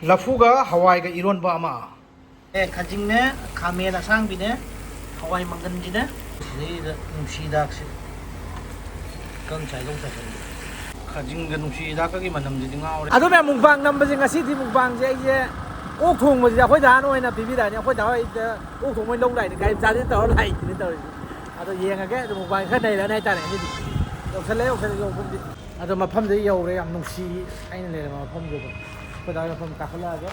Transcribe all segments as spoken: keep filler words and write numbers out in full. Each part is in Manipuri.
ꯂꯐꯨꯒ ꯍꯋꯥꯏꯒ ꯏꯔꯣꯟꯕ ꯑꯃ꯫ ꯑꯦ, ꯈꯥꯖꯤꯡꯅꯦ, ꯈꯥꯃꯦꯟ ꯑꯁꯥꯡꯕꯤꯅꯦ, ꯍꯋꯥꯏ ꯃꯪꯒꯟꯁꯤꯅꯦ꯫ ꯁꯤꯗꯩꯗ ꯅꯨꯡꯁꯤ ꯍꯤꯗꯥꯛꯁꯦ ꯀꯪ ꯆꯥꯏꯗꯧ ꯆꯥꯏꯁꯟꯕ꯫ ꯈꯥꯖꯤꯡꯒ ꯅꯨꯡꯁꯤ ꯍꯤꯗꯥꯛꯀꯒꯤ ꯃꯅꯝꯁꯤꯗꯤ ꯉꯥꯎꯔꯦ꯫ ꯑꯗꯣ ꯃꯌꯥꯝ, ꯃꯨꯛꯕꯥꯡ ꯅꯝꯕꯁꯦ ꯉꯁꯤꯗꯤ, ꯃꯨꯛꯕꯥꯡꯁꯦ ꯑꯩꯁꯦ ꯑꯣꯛ ꯊꯣꯡꯕꯁꯤꯗꯤ ꯑꯩꯈꯣꯏ ꯗꯥꯅ ꯑꯣꯏꯅ ꯄꯤꯕꯤꯔꯛꯑꯅꯤ꯫ ꯑꯩꯈꯣꯏ ꯗꯥ ꯍꯣꯏꯗ ꯑꯣꯛ ꯊꯣꯡꯕ ꯑꯣꯏꯅ ꯂꯧ ꯂꯥꯛꯏꯅꯦ, ꯒꯥꯔꯤ ꯃꯆꯥꯁꯤꯗ ꯇꯧꯔ ꯂꯥꯛꯏꯁꯤꯅꯦ ꯇꯧꯔꯤꯁꯦ꯫ ꯑꯗꯣ ꯌꯦꯡꯉꯒꯦ꯫ ꯑꯗꯣ ꯃꯨꯛꯕꯥꯡ ꯈꯔ ꯅꯩꯔꯛꯑꯅꯤ ꯍꯥꯏꯇꯥꯔꯦ ꯉꯁꯤꯗꯤ꯫ ꯌꯧꯁꯜꯂꯦ, ꯌꯧꯁꯜꯂꯦ, ꯌꯧꯕꯕꯨꯗꯤ꯫ ꯑꯗꯣ ꯃꯐꯝꯗ ꯌꯧꯔꯦ꯫ ꯌꯥꯝ ꯅꯨꯡꯁꯤ ꯑꯩꯅ ꯂꯩꯔꯝꯕ ꯃꯐꯝꯗꯨꯗ꯫ ꯑꯩꯈꯣꯏ ꯗꯥ ꯍꯣꯏ ꯃꯐꯝ ꯀꯥꯈꯠꯂꯛꯑꯒꯦ꯫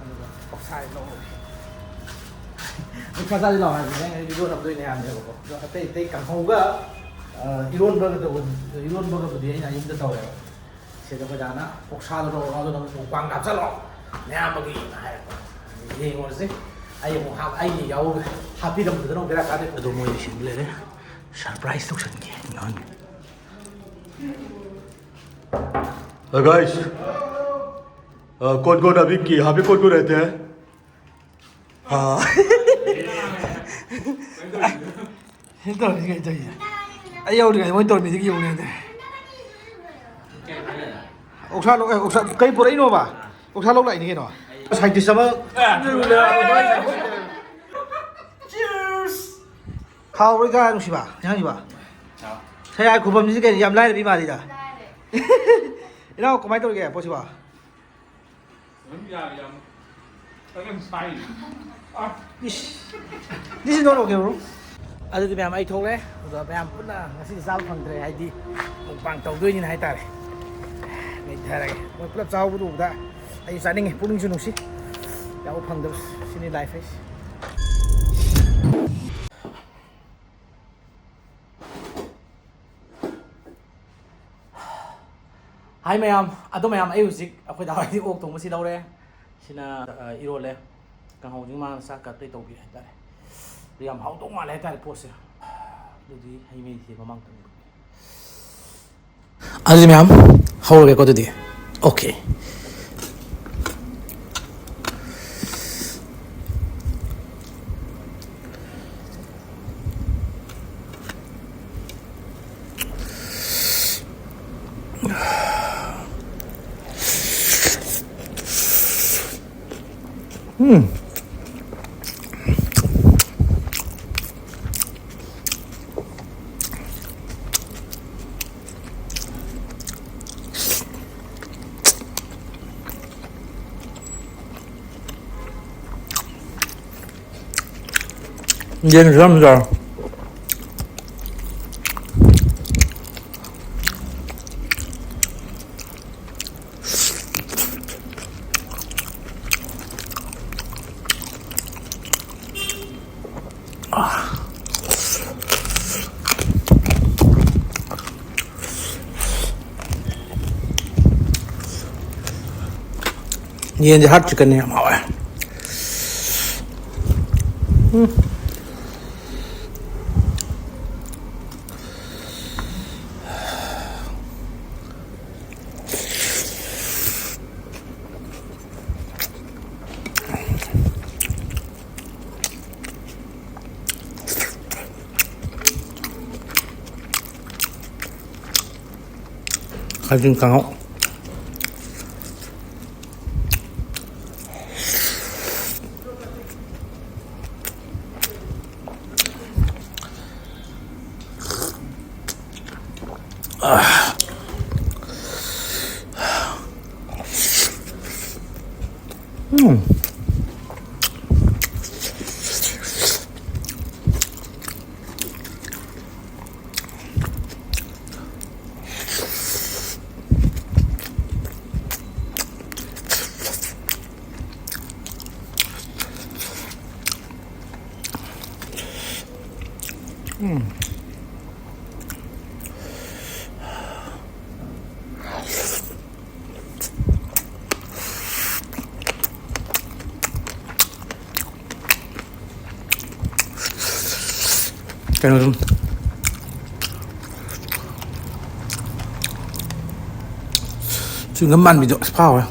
ꯑꯗꯨꯒ ꯑꯣꯛꯁꯥꯁꯦ ꯂꯧꯔꯒꯦ꯫ ꯑꯣꯛꯁꯥ ꯆꯥꯁꯤ ꯂꯥꯛꯑꯣ ꯍꯥꯏꯕꯅꯦ, ꯑꯩ ꯚꯤꯗꯤꯑꯣ ꯅꯝꯗꯣꯏꯅꯦ ꯍꯥꯏꯕꯅꯦꯕꯀꯣ꯫ ꯑꯗꯣ ꯑꯇꯩ ꯑꯇꯩ ꯀꯥꯡꯍꯧꯒ, ꯑ, ꯏꯔꯣꯟꯕꯒ ꯇꯧꯕ-, ꯏꯔꯣꯟꯕꯒꯕꯨꯗꯤ ꯑꯩꯅ ꯌꯨꯝꯗ ꯇꯧꯔꯦꯕ꯫ ꯁꯤꯗ ꯑꯩꯈꯣꯏ ꯗꯥꯅ ꯑꯣꯛꯁꯥꯗꯣ ꯂꯧꯔꯣ, ꯑꯗꯨꯅ ꯑꯃꯨꯛ ꯃꯨꯛꯕꯥꯡꯗ ꯍꯥꯞꯆꯜꯂꯣ, ꯅꯌꯥꯝꯕꯒꯤꯅ ꯍꯥꯏꯔꯛꯄ꯫ ꯌꯦꯡꯉꯨꯔꯁꯤ꯫ ꯑꯩ ꯑꯃꯨꯛ ꯍꯥꯞ-, ꯑꯩꯒꯤ ꯌꯥꯎ-, ꯍꯥꯞꯄꯤꯔꯝꯕꯗꯨꯅ ꯑꯃꯨꯛ ꯕꯦꯔꯥ ꯀꯥꯗꯣꯏ꯫ ꯑꯗꯣ ꯃꯣꯏ ꯂꯣꯏꯁꯤꯟꯕ ꯂꯩꯔꯦ꯫ ꯁꯔꯄ꯭ꯔꯥꯏꯖ ꯇꯧꯁꯟꯒꯦ ꯅꯍꯥꯟ꯫ Hey guys, uh, कौन कौन अभी की, यहाँ पे कौन कौन रहते हैं? हाँ। ꯁꯤ ꯇꯧꯔꯤꯁꯤ ꯀꯩ ꯇꯧꯔꯤꯁꯦ? ꯑꯩ ꯌꯧꯗ꯭ꯔꯤꯉꯩꯗ ꯃꯣꯏ ꯇꯧꯔꯝꯃꯤꯁꯤꯒꯤ ꯌꯧꯅꯤ ꯍꯥꯏꯗꯤ꯫ ꯑꯣꯛꯁꯥ ꯂꯧ-, ꯑꯦ, ꯑꯣꯛꯁꯥ ꯀꯩ ꯄꯨꯔꯛꯏꯅꯣꯕ? ꯑꯣꯛꯁꯥ ꯂꯧ ꯂꯥꯛꯏꯅꯤ ꯀꯩꯅꯣ꯫ ꯁꯥꯏꯟꯇꯤꯁ ꯑꯃ꯫ Cheers! ꯍꯥꯎꯔꯣꯏꯗ, ꯅꯨꯡꯁꯤꯕ, ꯏꯟꯁꯥꯡꯁꯤꯕ꯫ ꯁꯌꯥꯏ ꯈꯨꯕꯝꯁꯤꯗꯤ ꯀꯩꯅꯣ, ꯌꯥꯝ ꯂꯥꯏꯔꯕꯤ ꯃꯥꯜꯂꯤꯗ꯫ ꯏꯅꯥꯎ, ꯀꯃꯥꯏꯅ ꯇꯧꯔꯤꯒꯦ ꯄꯣꯠꯁꯤꯕꯣ? ꯑꯗꯨꯝ ꯌꯥꯔꯤ, ꯌꯥꯝ ꯐꯖꯅ ꯁꯥꯏ꯫ ꯏꯁ꯫ This is not okay, bro. ꯑꯗꯨꯗꯤ ꯃꯌꯥꯝ, ꯑꯩ ꯊꯣꯛꯂꯦ꯫ ꯑꯗꯣ ꯃꯌꯥꯝ ꯄꯨꯟꯅ ꯉꯁꯤꯗꯤ ꯆꯥꯕ ꯐꯪꯗ꯭ꯔꯦ, ꯍꯥꯏꯗꯤ ꯃꯨꯛꯕꯥꯡ ꯇꯧꯗꯣꯏꯅꯤꯅ ꯍꯥꯏꯇꯥꯔꯦ꯫ ꯅꯩꯊꯔꯒꯦ꯫ ꯃꯣꯏ ꯄꯨꯂꯞ ꯆꯥꯍꯧꯕꯗꯨ ꯎꯕꯗ ꯑꯩꯁꯨ ꯆꯥꯅꯤꯡꯉꯤ, ꯄꯨꯛꯅꯤꯡꯁꯨ ꯅꯨꯡꯁꯤ꯫ ꯌꯥꯎꯕ ꯐꯪꯗꯕ ꯁꯤꯅꯤ life ꯍꯥꯏꯁꯦ꯫ ꯍꯥꯏ ꯃꯌꯥꯝ, ꯑꯗꯣ ꯃꯌꯥꯝ, ꯑꯩ ꯍꯧꯖꯤꯛ ꯑꯩꯈꯣꯏ ꯗꯥ ꯍꯣꯏꯗꯤ ꯑꯣꯛ ꯊꯣꯡꯕꯁꯤ ꯂꯧꯔꯦ꯫ ꯁꯤꯅ, ꯑ, ꯏꯔꯣꯜꯂꯦ꯫ ꯀꯥꯡꯍꯧꯁꯤ ꯃꯥꯅ ꯆꯥꯛꯀ ꯑꯇꯩ ꯇꯧꯕꯤꯔꯦ ꯍꯥꯏꯇꯥꯔꯦ꯫ ꯑꯗꯨ ꯌꯥꯝ ꯍꯥꯎꯗꯧ ꯃꯥꯜꯂꯦ ꯍꯥꯏꯇꯥꯔꯦ ꯄꯣꯠꯁꯦ꯫ ꯑꯗꯨꯗꯤ ꯍꯩ ꯃꯍꯤꯁꯦ ꯃꯃꯥꯡ ꯇꯪ꯫ ꯑꯗꯨꯗꯤ ꯃꯌꯥꯝ, ꯍꯧꯔꯒꯦꯀꯣ ꯑꯗꯨꯗꯤ꯫ Okay꯫ ꯎꯝ꯫ ꯌꯦꯟꯁꯨ ꯌꯥꯝ ꯆꯥꯎ꯫ ꯌꯦꯟꯁꯦ ꯍꯥꯔꯠ ꯆꯤꯛꯀꯟꯅꯦ, ꯌꯥꯝ ꯍꯥꯎꯋꯦ꯫ ꯎꯝ꯫ ꯈꯥꯖꯤꯡ ꯀꯥꯡꯉꯧ꯫ ꯎꯝ꯫ ꯎꯝ꯫ ꯀꯩꯅꯣ ꯁꯨꯝ ꯆ꯭ꯋꯤꯡꯒꯝ ꯃꯥꯟꯕꯤꯗꯣ ꯑꯁ ꯐꯥꯎꯔꯦ꯫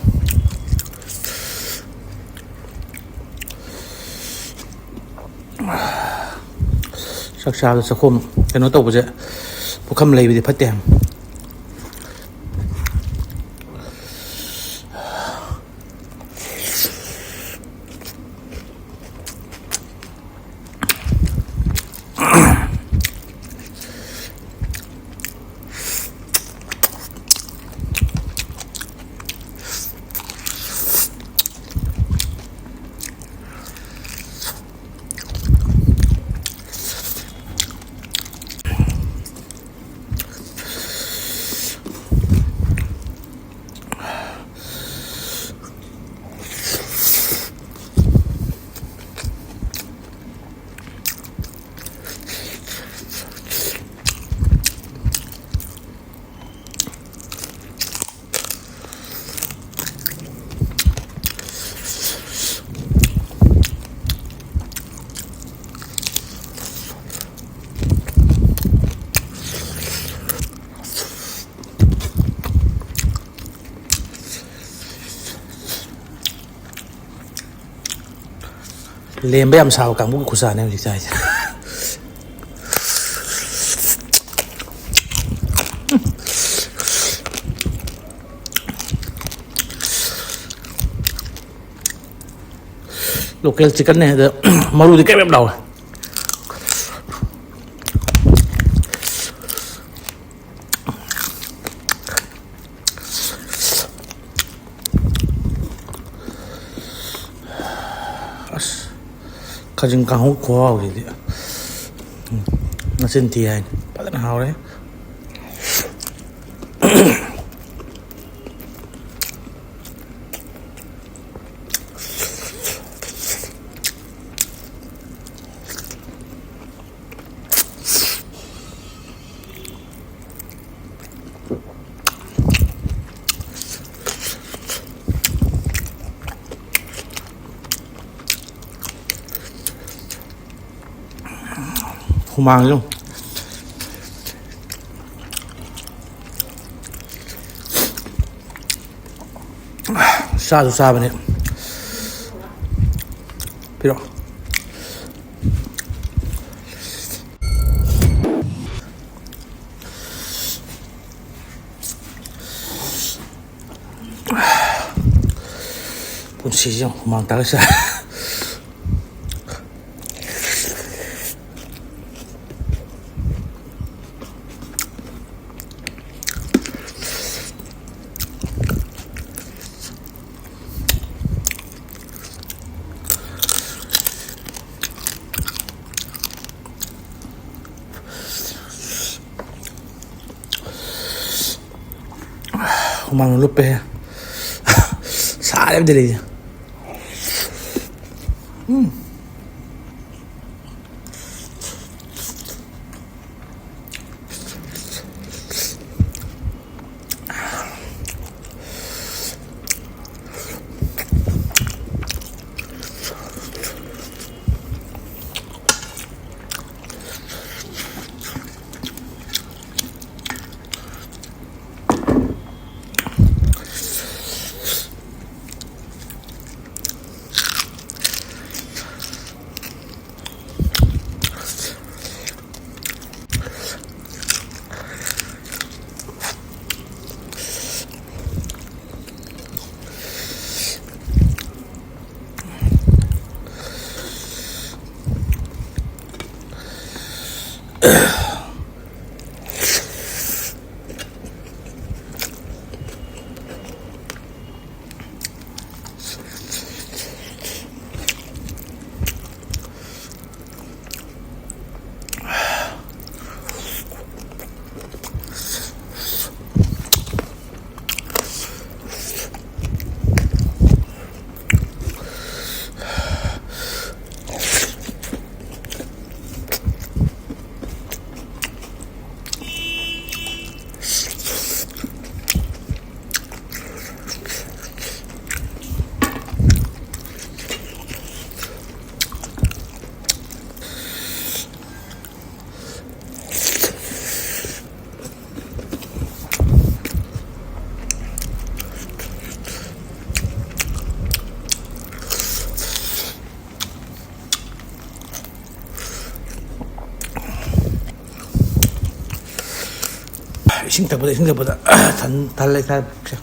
ꯆꯥꯛ ꯆꯥꯕꯗ ꯆꯥꯛꯈꯣꯝ ꯀꯩꯅꯣ ꯇꯧꯕꯁꯦ ꯄꯨꯈꯝ ꯂꯩꯕꯗꯤ ꯐꯠꯇꯦ ꯍꯥꯏꯕꯅꯤ꯫ ꯂꯦꯝꯕ ꯌꯥꯝ ꯁꯥꯕ ꯀꯥꯡꯕꯨꯒꯤ ꯈꯨꯠꯁꯥꯅꯦ ꯍꯧꯖꯤꯛ ꯆꯥꯏꯁꯦ꯫ ꯂꯣꯀꯦꯜ ꯆꯤꯛꯀꯟꯅꯦ, ꯑꯗ ꯃꯔꯨꯗꯤ ꯀꯩꯝ ꯌꯥꯝ ꯂꯥꯎꯋꯦ꯫ ꯑꯁ, ꯈꯥꯖꯤꯡ ꯀꯥꯡꯍꯧ ꯈꯨꯍꯥꯎꯁꯤꯗꯤ꯫ ꯎꯝ, ꯅꯆꯤꯟ ꯊꯤ ꯍꯥꯏꯅꯤ꯫ ꯐꯖꯅ ꯍꯥꯎꯔꯦ꯫ ꯍꯨꯃꯥꯡꯁꯨ꯫ ꯆꯥꯁꯨ ꯆꯥꯕꯅꯦ꯫ ꯄꯤꯔꯛꯑꯣ꯫ ꯄꯨꯟꯁꯤꯁꯦ ꯌꯦꯡꯉꯨ, ꯍꯨꯃꯥꯡ ꯇꯥꯔ ꯆꯥꯏ꯫ ꯍꯨꯃꯥꯡ ꯂꯨꯞꯄꯦꯍꯦ꯫ ꯁꯥꯔꯦ ꯑꯝꯇ ꯂꯩꯁꯦ꯫ ꯎꯝ꯫ ꯏꯁꯤꯡ ꯊꯛꯄꯗ, ꯏꯁꯤꯡ ꯊꯛꯄꯗ ꯊꯟ-, ꯊꯜꯂꯦ ꯏꯁꯥ ꯄꯨꯛꯁꯦ꯫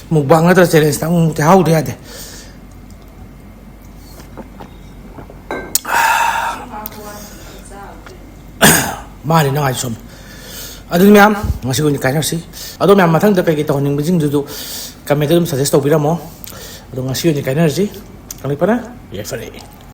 Mukbang ꯅꯠꯇ꯭ꯔ challenge ꯇ ꯑꯃꯨꯛ ꯃꯨꯛꯇꯤ ꯍꯥꯎꯗ ꯌꯥꯗꯦ꯫ ꯃꯥꯅꯤ ꯅꯪ ꯍꯥꯏꯁꯨ ꯆꯨꯝꯃꯤ꯫ ꯑꯗꯨꯗꯤ ꯃꯌꯥꯝ, ꯉꯁꯤꯒꯤ ꯑꯣꯏꯅ ꯀꯥꯏꯅꯔꯁꯤ꯫ ꯑꯗꯣ ꯃꯌꯥꯝ, ꯃꯊꯪꯗ ꯀꯩꯀꯩ ꯇꯧꯍꯟꯅꯤꯡꯕꯁꯤꯡꯗꯨꯁꯨ comment ꯇ ꯑꯗꯨꯝ suggest ꯇꯧꯕꯤꯔꯝꯃꯣ꯫ ꯑꯗꯣ ꯉꯁꯤꯒꯤ ꯑꯣꯏꯅ ꯀꯥꯏꯅꯔꯁꯤ꯫ ꯀꯪꯂꯩꯄꯅ ꯌꯥꯏꯐꯔꯦ꯫